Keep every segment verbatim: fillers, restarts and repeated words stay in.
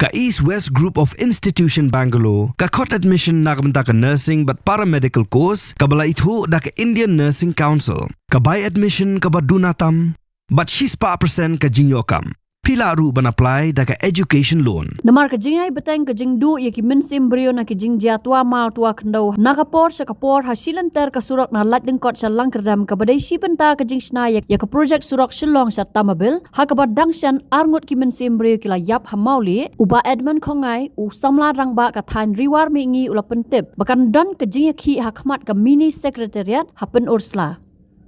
Ka East West Group of Institution Bangalore ka khot admission na ka bynta ka nursing bad paramedical course kaba la ithuh da ka Indian Nursing Council. Ka bai admission kaba duna tam bad shispah percent ka jingïoh kam. Phi lah ruh ban apply da ka education loan. Namar ka jingïai bteng ka jingduh ïa ki mynsiem briew na ki jingjia twa maw twa khyndew na ka por sha ka por ha shi lynter ka surok na Laitlyngkot sha Langkyrdem kaba dei shi bynta ka jingshna ïa, ïa ka projek surok Shillong sha Tamabil, ha kaba dang shen arngut ki mynsiem briew ki la ïap ha Mawlieh, u Bah Edmund Khongngai, u samla rangbah ka thaiñ Ri War Mihngi u la pyntip ba kan don ka jingïakhih ha khmat ka mini secretariat ha Pynursla.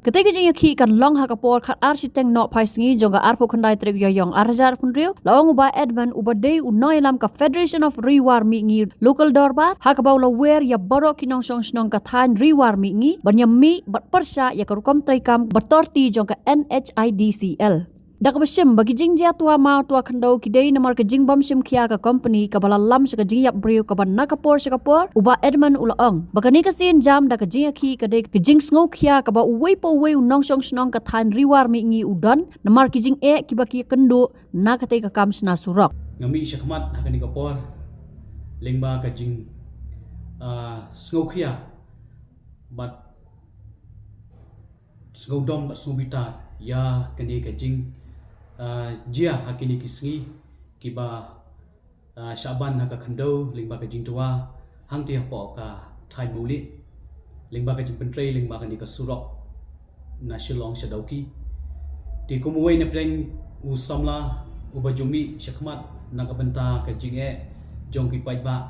Katei ka jingïakhih kan long ha ka por khatar shiteng nohphai sngi jong ka arphew khyndai tarik Ïaïong ar hajar arphew hynriew, la ong u Bah Edmund uba dei u nongïalam ka Federation of Ri War Mihngi Local Dorbar, ha kaba u la wer ïa baroh ki nongshong shnong ka thaiñ Ri War Mihngi ban ïa mih bad pyrshah ïa ka rukom treikam ba torti jong ka N H I D C L. Da kaba shim ba ki jingjia twa maw twa khyndew ki dei namar ka jingbym shim khia ka company kaba la lam sha ka jingïap briew kaba na ka por sha ka por, u Bah Edmund u la ong ba kane ka sienjam da ka jingïakhih ka dei ka jingsngewkhia kaba uwei pa uwei u nongshong shnong ka thaiñ Ri War Mihngi u don namar ki jingeh kiba ki ïakynduh na katei ka kam shna surok. Nga mih shakhmat ha kane ka por lyngba ka jing, ah, sngewkhia bad sngewdom bad sngewbitar ïa kane ka jing, ah, jia ha kine ki sngi kiba, ah, shah ban ha ka khyndew lyngba ka jingtwa hangtei hapoh ka thaiñ Mawlieh lyngba ka jingpyntrei lyngba kane ka surok na Shillong sha Dawki. Te kum uwei na pdeng u samla uba ju mih shakhmat na ka bynta ka jingeh jong ki paidbah,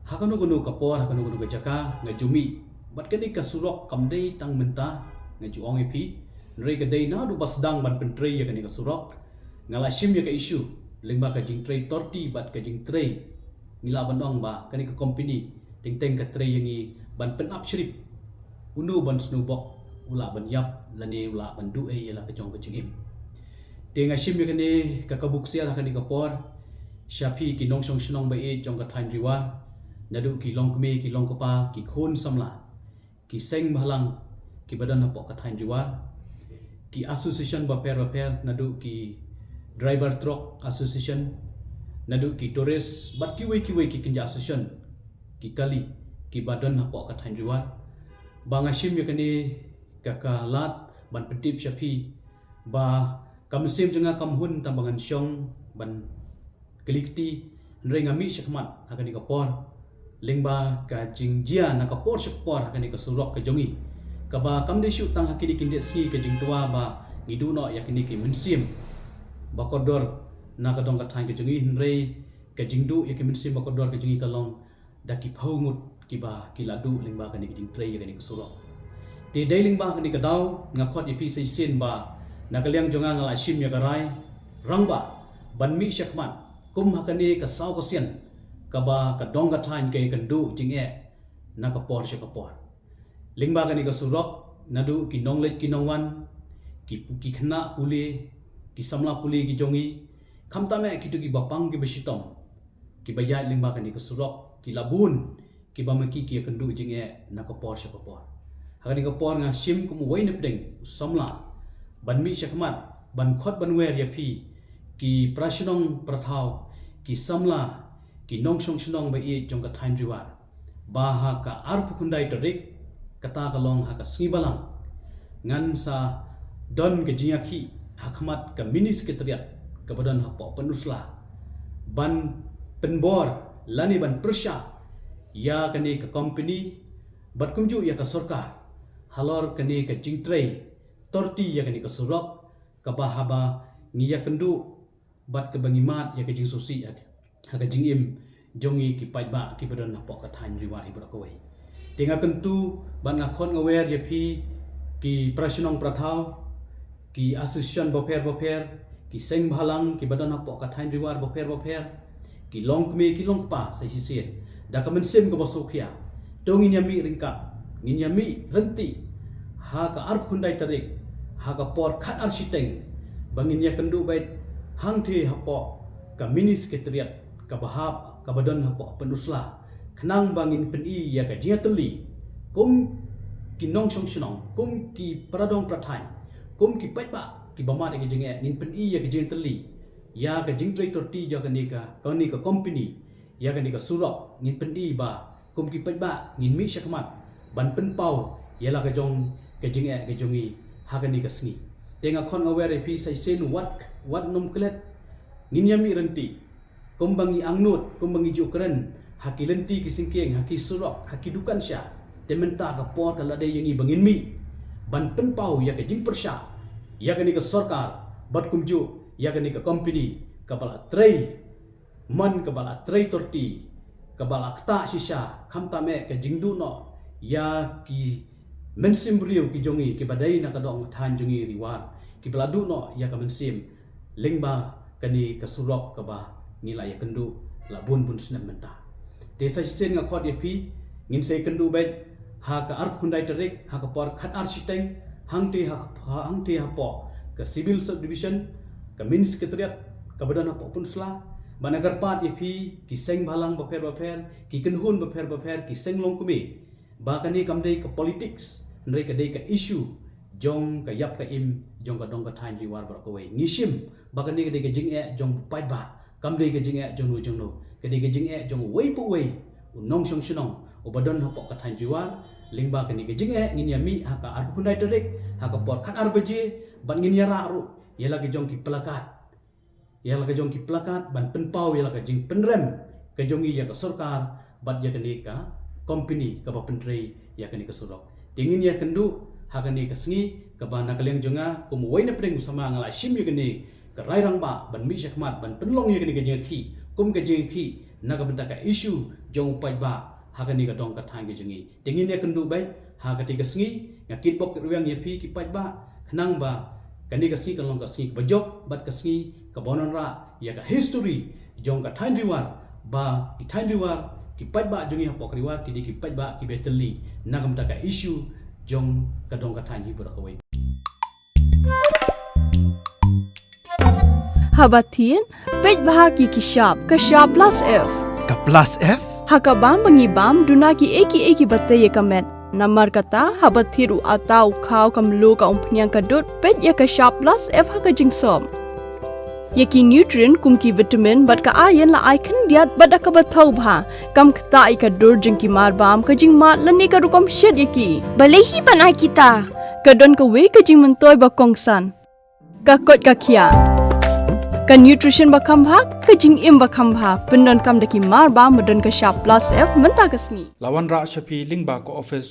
ha kano kano ka por, ha kano kano ka jaka nga ju mih. Bad kane ka surok kam dei tang mynta nga ju ong ïa phi, hynrei ka dei naduh ba sdang ban pyntrei ïa kane ka surok. Nga la shim ïa ka issue lyngba ka jingtrei torti bad ka jingtrei, ngi lah ban ong ba kane ka company teng teng ka trei ïa ngi ban pynap shrip uno ban sngewbok u lah ban ïap lane u lah ban duh ei ïa la ka jong ka jingim. Te nga shim ïa kane ka kabu ksiar ha kane ka por sha phi ki nongshong shnong ba ïeit jong ka thaiñ Ri War, naduh ki longkmie ki longkpa, ki khun samla, ki seng bhalang kiba don hapoh ka thaiñ Ri War, ki association bapher bapher, naduh ki driver truck association, naduh ki tourist bad kiwei kiwei ki kynja association, ki kali kiba don hapoh ka thaiñ Ri War, ba nga shim ïa kane ka, ka lad ban pyntip sha phi ba ka mynsiem jong nga kam hun tang ba ngan shong ban kylli kti, hynrei nga mih shakhmat ha kane ka por lyngba ka jingjia na ka por sha ka por ha kane ka surok ka jong ngi, kaba kam dei shuh tang ha kine ki sngi ka jingtwa ba ngi duh noh ïa kine ki mynsiem ba kordor na ka dong ka thaiñ ka jong ngi, hynrei ka jingduh ïa ki mynsiem ba kordor ka jong ngi ka long da ki phew ngut kiba ki la duh lyngba kane ka jingtrei ïa kane ka surok. Te dei lyngba kane ka daw nga khot ïa phi sa shisien ba na ka liang jong nga nga la shim ïa ka rai rangbah ban mih shakhmat kum ha kane ka saw ka sien kaba ka dong ka thaiñ ka ïakynduh jingeh na ka por sha ka por. Lyngba kane ka surok, naduh ki nongleit ki nongwan, ki, ki khynnah pule, ki samla pule ki jong ngi, khamtam eh kito kiba pang kiba shitom, kiba ïaid lyngba kane ka surok, ki la bun kiba ma ki ki ïakynduh jingeh na ka por sha ka por. Ha kane ka por nga shim kum uwei na pdeng u samla ban mih shakhmat ban khot ban wer ïa phi ki para shnong para thaw, ki samla, ki nongshong shnong ba ïeit jong ka thaiñ Ri War, ba ha ka arphew khyndai tarik, kata ka long ha ka sngi Balang, ngan sa don ka jingïakhih ha khmat ka mini secretariat kaba don hapoh Pynursla ban pynbor lane ban pyrshah ïa kane ka company bad kumjuh ïa ka sorkar halor kane ka jingtrei torti ïa kane ka surok kaba haba ngi ïakynduh bad kaba ngi mad ïa ka jingsngewsih ha ka jingim jong ngi ki paidbah kiba don hapoh ka thaiñ Ri War hi baroh kawei. Te nga kyntu bad nga khot nga wer ïa phi ki para shnong para thaw, ki association bapher bapher, ki seng bhalang kiba don hapoh ka thaiñ Ri War bapher bapher, ki longkmie ki longkpa sa shisien da ka mynsiem kaba sngewkhia. To ngin ïa mih ryngkat, ngin ïa mih ryntih ha ka arphew khyndai tarik ha ka por khatar shiteng ba ngin ïakynduh beit hangtei hapoh ka mini secretariat kaba hap kaba don hapoh Pynursla, khnang ba ngin pyni ïa ka jingïatylli kum ki nongshong shnong, kum ki para dong para thaiñ, kum ki paidbah kiba mad ïa ka jingeh, ngin pyni ïa ka jingïatylli ïa ka jingtrei torti jong kane ka, kane ka company, ïa kane ka surok, ngin pyni ba kum ki paidbah ngin mih shakhmat ban pynpaw ïa la ka jong ka jingeh ka jong ngi ha kane ka sngi. Te nga khot nga wer ïa phi sa shisien, wat, wat nym klet, ngin ïa mih rynti. Kumba ngi angnud, kumba ngi ju kren ha ki lynti ki syngkien, ha ki surok, ha ki dukan sha. Te mynta ka por ka la dei ïa ngi ba ngin mih ban pynpaw ïa ka jingpyrshah ïa kane ka sorkar bad kumjuh ïa kane ka company kaba la trei man, kaba la trei torti, kaba la ktah shisha, khamtam eh ka jingduh noh ïa ki mynsiem briew ki jong ngi kiba dei na ka dong ka thaiñ jong ngi Ri War, kiba la duh noh ïa ka mynsiem lyngba kane ka surok kaba ngi la ïakynduh la bun bun snem mynta. Te sa shisien nga khot ïa phi, ngin sa ïakynduh beit ha ka arphew khyndai tarik, ha ka por khatar shiteng, hangtei ha, ha, hangtei hapoh ka Civil Subdivision, ka Mini Secretariat kaba don hapoh Pynursla, bad nga kyrpad ïa phi ki seng bhalang bapher bapher, ki kynhun bapher bapher, ki seng longkmie, ba kane kam dei ka politics, hynrei ka dei ka issue jong ka ïap ka im jong ka dong ka thaiñ Ri War baroh kawei. Ngi shim ba kane ka dei ka jingeh jong u paidbah, kam dei ka jingeh jong u jong u, ka dei ka jingeh jong uwei pa uwei u nongshong shnong uba don hapoh ka thaiñ Ri War. Lyngba kane ka jingeh ngin ïa mih ha ka arphew khyndai tarik ha ka por khatar baje, bad ngin ïa rah ruh ïa la ki jong ki plakat, ïa la ka jong ki plakat ban pynpaw ïa la ka jingpynrem ka jong ngi ïa ka sorkar bad ïa kane ka company kaba pyntrei ïa kane ka surok. Te ngin ïakynduh ha kane ka sngi kaba na ka liang jong nga kum uwei na pdeng u samla nga la shim ïa kane ka rai rangbah ban mih shakhmat ban pynlong ïa kane ka jingïakhih kum ka jingïakhih na ka bynta ka issue jong u paidbah ha kane ka dong ka thaiñ ka jong ngi. Te ngin ïakynduh beit ha katei ka sngi, nga kitbok kitrwiang ïa phi ki paidbah, khnang ba kane ka sngi kan long ka sngi kaba jop bad ka sngi kaba wanrah ïa ka history jong ka thaiñ Ri War, ba ki thaiñ Ri War, ki paidbah jong ngi hapoh ka Ri War ki dei ki paidbah kiba ïatylli na ka bynta ka issue jong ka dong ka thaiñ hi baroh kawei. Haba thied, peit bha ki ki shap, ka shap plus F. Ka plus F? Ha ka bam ba ngi bam, duna ki ei ki ei kiba tei ïa ka met. Namar kata, haba thied u atta, u khaw, ka mluh, ka umphniang, ka dud, peit ïa ka shap plus F ha ka jingsop. Ïa ki nutrient kum ki vitamin bad ka iron la ai khyndiat bad da kaba thaw bha. Kam ktah ïa ka dur jong ki marbam, ka jingmad lane ka rukom shet ïa ki. Balei hi ban ai kita? Ka don kawei ka jingmyntoi ba kongsan. Ka koit ka khiah. Ka nutrition ba kham bha, ka jingim ba kham bha. Pyndonkam da ki marbam ba don ka shap plus F mynta ka sngi. La wanrah sha phi lyngba ka office